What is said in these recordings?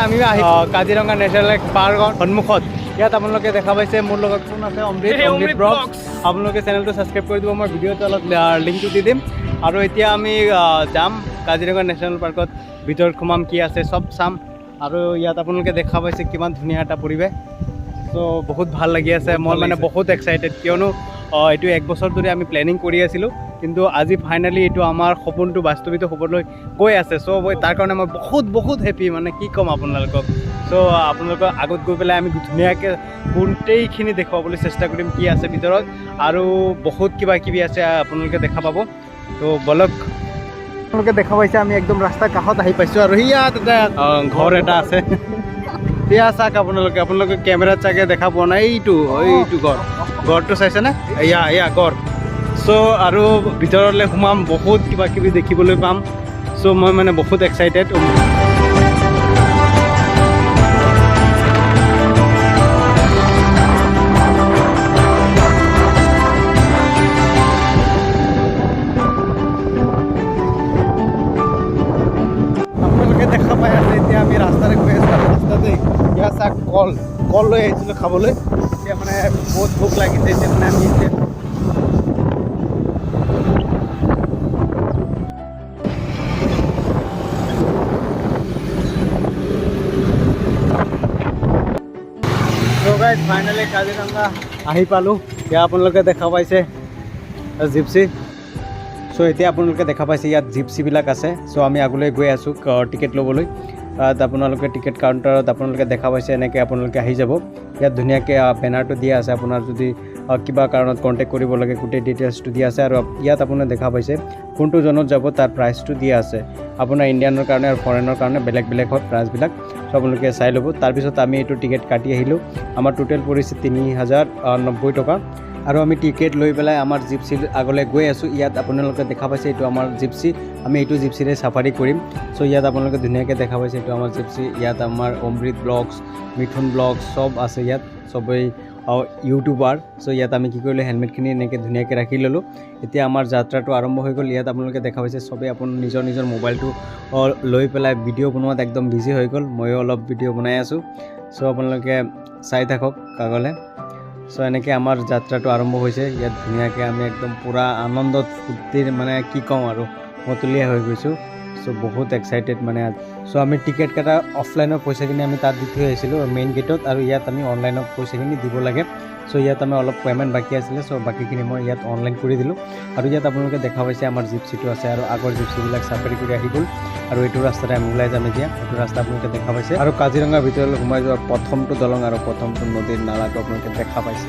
আমি আহি কাজিৰঙা নেশ্যনেল পাৰ্কৰ সন্মুখত। ইয়াত আপোনালোকে দেখা পাইছে, মোৰ লগত কোন আছে? অমৃত। Hey, অমৃত অমৃত ব্লগছ। Vlogs। আপোনালোকে চেনেলটো ছাবস্ক্ৰাইব কৰি দিব, মই ভিডিঅ'টো অলপ লিংকটো দি দিম। আৰু এতিয়া আমি যাম কাজিৰঙা নেশ্যনেল পাৰ্কত, ভিতৰত সোমাম, কি আছে চব চাম। আৰু ইয়াত আপোনালোকে দেখা পাইছে কিমান ধুনীয়া এটা পৰিৱেশ। চ' বহুত ভাল লাগি আছে। বহুত মই ভাল মানে লাগিছে। বহুত এক্সাইটেড, কিয়নো এইটো এক বছৰ ধৰি আমি প্লেনিং কৰি আছিলোঁ, কিন্তু আজি ফাইনেলি এইটো আমাৰ সপোনটো বাস্তৱিত হ'বলৈ গৈ আছে। চ' মই তাৰ কাৰণে মই বহুত বহুত হেপী, মানে কি ক'ম আপোনালোকক। চ' আপোনালোকৰ আগত গৈ পেলাই আমি ধুনীয়াকৈ গোটেইখিনি দেখুৱাবলৈ চেষ্টা কৰিম, কি আছে ভিতৰত আৰু বহুত কিবা কিবি আছে, আপোনালোকে দেখা পাব। ত' বলক। আপোনালোকে দেখা পাইছে, আমি একদম ৰাস্তাৰ কাষত আহি পাইছোঁ আৰু ইয়াত এটা ঘৰ এটা আছে। এয়া চাওক আপোনালোকে, আপোনালোকে কেমেৰাত চাগে দেখা পোৱা নাই। এইটো এইটো ঘৰ, ঘৰটো চাইছেনে? এয়া এয়া ঘৰ। চ' আৰু ভিতৰলৈ সোমাম, বহুত কিবা কিবি দেখিবলৈ পাম। চ' মই মানে বহুত এক্সাইটেড। আপোনালোকে দেখা পাই আছে, এতিয়া আমি ৰাস্তাৰে গৈ আছোঁ আৰু ৰাস্তাতে ইয়াত চাওক, কল কল লৈ আহিছিলোঁ খাবলৈ। এতিয়া মানে বহুত ভোক লাগিছে। এতিয়া মানে আমি এতিয়া ফাইনেলি কাজিৰঙা আহি পালোঁ। এতিয়া আপোনালোকে দেখা পাইছে জিপচি। চ' এতিয়া আপোনালোকে দেখা পাইছে, ইয়াত জিপচিবিলাক আছে। চ' আমি আগলৈ গৈ আছোঁ টিকেট ল'বলৈ। তাত আপোনালোকে টিকেট কাউণ্টাৰত আপোনালোকে দেখা পাইছে, এনেকৈ আপোনালোকে আহি যাব। ইয়াত ধুনীয়াকৈ বেনাৰটো দিয়া আছে, আপোনাৰ যদি কিবা কাৰণত কণ্টেক্ট কৰিব লাগে, গোটেই ডিটেইলছটো দিয়া আছে। আৰু ইয়াত আপোনাৰ দেখা পাইছে, কোনটো জ'নত যাব তাৰ প্ৰাইচটো দিয়া আছে। আপোনাৰ ইণ্ডিয়ানৰ কাৰণে আৰু ফৰেনৰ কাৰণে বেলেগ বেলেগ হয় প্ৰাইচবিলাক। চ' আপোনালোকে চাই ল'ব। তাৰপিছত আমি এইটো টিকেট কাটি আহিলোঁ। আমাৰ টোটেল পৰিছে 3090 টকা। আৰু আমি টিকেট লৈ পেলাই আমাৰ জিপচিৰ আগলৈ গৈ আছোঁ। ইয়াত আপোনালোকে দেখা পাইছে, এইটো আমাৰ জিপচি। আমি এইটো জিপচিৰে চাফাৰী কৰিম। চ' ইয়াত আপোনালোকে ধুনীয়াকৈ দেখা পাইছে, এইটো আমাৰ জিপচি। ইয়াত আমাৰ অমৃত ব্লগছ, মিথুন ব্লগছ চব আছে ইয়াত, চবেই ইউটিউবাৰ। চ' ইয়াত আমি কি কৰিলোঁ, হেলমেটখিনি এনেকৈ ধুনীয়াকৈ ৰাখি ল'লোঁ। এতিয়া আমাৰ যাত্ৰাটো আৰম্ভ হৈ গ'ল। ইয়াত আপোনালোকে দেখা পাইছে, চবেই আপোনাৰ নিজৰ নিজৰ মোবাইলটো লৈ পেলাই ভিডিঅ' বনোৱাত একদম বিজি হৈ গ'ল। ময়ো অলপ ভিডিঅ' বনাই আছোঁ। চ' আপোনালোকে চাই থাকক আগলৈ। চ' এনেকৈ আমাৰ যাত্ৰাটো আৰম্ভ হৈছে। ইয়াত ধুনীয়াকৈ আমি একদম পূৰা আনন্দত ফূৰ্তিৰ, মানে কি ক'ম আৰু, মতলীয়া হৈ গৈছোঁ। চ' বহুত এক্সাইটেড মানে। চ' আমি টিকেট কটা অফলাইনৰ পইচাখিনি আমি তাত দি থৈ আহিছিলোঁ মেইন গেটত আৰু ইয়াত আমি অনলাইনত পইচাখিনি দিব লাগে। চ' ইয়াত আমি অলপ পে'মেণ্ট বাকী আছিলে, চ' বাকীখিনি মই ইয়াত অনলাইন কৰি দিলোঁ। আৰু ইয়াত আপোনালোকে দেখা পাইছে, আমাৰ জিপচিটো আছে আৰু আগৰ জিপচিবিলাক চাফাৰী কৰি আহি গ'ল। আৰু এইটো ৰাস্তাৰে আমি ওলাই যাম এতিয়া। এইটো ৰাস্তা আপোনালোকে দেখা পাইছে। আৰু কাজিৰঙাৰ ভিতৰলৈ সোমাই যোৱাৰ প্ৰথমটো দলং আৰু প্ৰথমটো নদীৰ নালাটো আপোনালোকে দেখা পাইছে।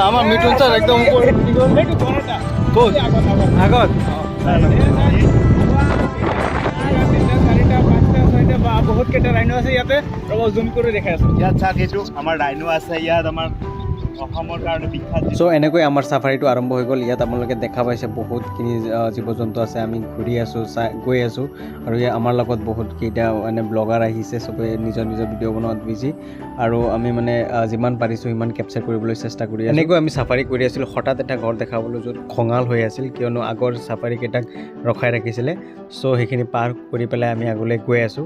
আমাৰ মিথুন ছাৰ একদম ওপৰত উঠি গ'ল। ক'ত আগত? চাৰিটা, পাঁচটা, ছয়টা বা বহুত কেইটা ৰাইনো আছে ইয়াতে। ৰ'ব, জুম কৰি দেখাই আছোঁ। ইয়াত চাওক, এইটো আমাৰ ৰাইনো আছে। ইয়াত আমাৰ অসমৰ কাৰণে বিখ্যাত। চ' এনেকৈ আমাৰ চাফাৰীটো আৰম্ভ হৈ গ'ল। ইয়াত আপোনালোকে দেখা পাইছে, বহুতখিনি জীৱ জন্তু আছে। আমি ঘূৰি আছোঁ, চাই গৈ আছোঁ। আৰু ইয়াত আমাৰ লগত বহুতকেইটা মানে ব্লগাৰ আহিছে, চবেই নিজৰ নিজৰ ভিডিঅ' বনোৱাত বিজি। আৰু আমি মানে যিমান পাৰিছোঁ সিমান কেপচাৰ কৰিবলৈ চেষ্টা কৰি আছোঁ। এনেকৈ আমি চাফাৰী কৰি আছিলোঁ, হঠাৎ এটা ঘৰ দেখা পালোঁ য'ত খঙাল হৈ আছিল, কিয়নো আগৰ চাফাৰীকেইটাক ৰখাই ৰাখিছিলে। চ' সেইখিনি পাৰ কৰি পেলাই আমি আগলৈ গৈ আছোঁ।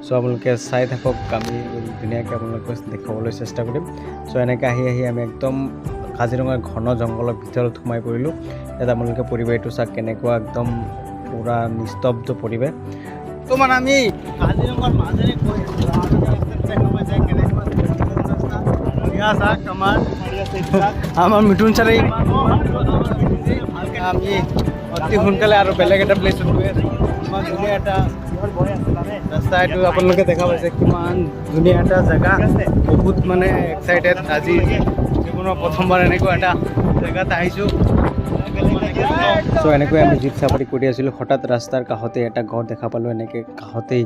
চ' আপোনালোকে চাই থাকক, আমি ধুনীয়াকৈ আপোনালোকক দেখুৱাবলৈ চেষ্টা কৰিম। চ' এনেকৈ আহি আহি আমি একদম কাজিৰঙাৰ ঘন জংঘলৰ ভিতৰত সোমাই পৰিলোঁ। ইয়াত আপোনালোকে পৰিৱেশটো চাওক কেনেকুৱা, একদম পূৰা নিস্তব্ধ পৰিৱেশ। বৰ্তমান আমি কাজিৰঙাৰ মাজেৰে গৈ আছোঁ। আৰু ৰাস্তাত দেখা পাইছে কেনেকুৱা ৰাস্তা। এয়া চাওক, আমাৰ মিথুন ছাৰে ইমান। আমি অতি সোনকালে আৰু বেলেগ এটা প্লেচত গৈ আছোঁ। ইমান ধুনীয়া এটা ৰাস্তা এইটো, আপোনালোকে দেখা পাইছে কিমান ধুনীয়া এটা জেগা। বহুত মানে এক্সাইটেড, আজি জীৱনৰ প্ৰথমবাৰ এনেকুৱা এটা জেগাত আহিছোঁ। চ' এনেকৈ আমি জীপ চাফাৰী কৰি আছিলোঁ, হঠাৎ ৰাস্তাৰ কাষতে এটা ঘৰ দেখা পালোঁ। এনেকৈ কাষতেই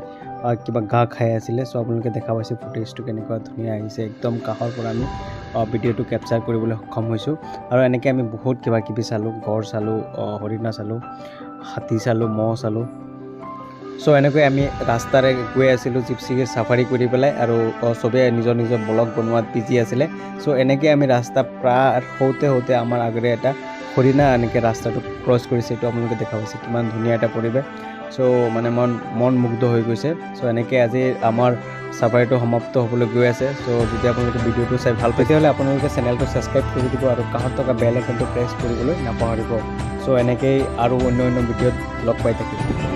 কিবা ঘাঁহ খাই আছিলে। চ' আপোনালোকে দেখা পাইছে ফুটেজটো কেনেকুৱা ধুনীয়া আহিছে। একদম কাষৰ পৰা আমি ভিডিঅ'টো কেপচাৰ কৰিবলৈ সক্ষম হৈছোঁ। আৰু এনেকৈ আমি বহুত কিবা কিবি চালোঁ, গঁড় চালোঁ, হৰিণা চালোঁ, হাতী চালোঁ, ম'হ চালোঁ। চ' এনেকৈ আমি ৰাস্তাৰে গৈ আছিলোঁ জিপচিকে চাফাৰী কৰি পেলাই আৰু চবেই নিজৰ নিজৰ ব্লগ বনোৱাত বিজি আছিলে। চ' এনেকৈ আমি ৰাস্তা পাৰ হওঁতে হওঁতে আমাৰ আগেৰে এটা হৰিণা এনেকৈ ৰাস্তাটো ক্ৰছ কৰিছে। এইটো আপোনালোকে দেখা পাইছে, কিমান ধুনীয়া এটা পৰিৱেশ। চ' মানে মন মুগ্ধ হৈ গৈছে। চ' এনেকৈ আজি আমাৰ চাফাৰীটো সমাপ্ত হ'বলৈ গৈ আছে। চ' যদি আপোনালোকে ভিডিঅ'টো চাই ভাল পায়, তেতিয়াহ'লে আপোনালোকে চেনেলটো ছাবস্ক্ৰাইব কৰি দিব আৰু কাষত থকা বেল আইকনটো প্ৰেছ কৰিবলৈ নাপাহৰিব। চ' এনেকেই আৰু অন্য অন্য ভিডিঅ'ত লগ পাই থাকিম।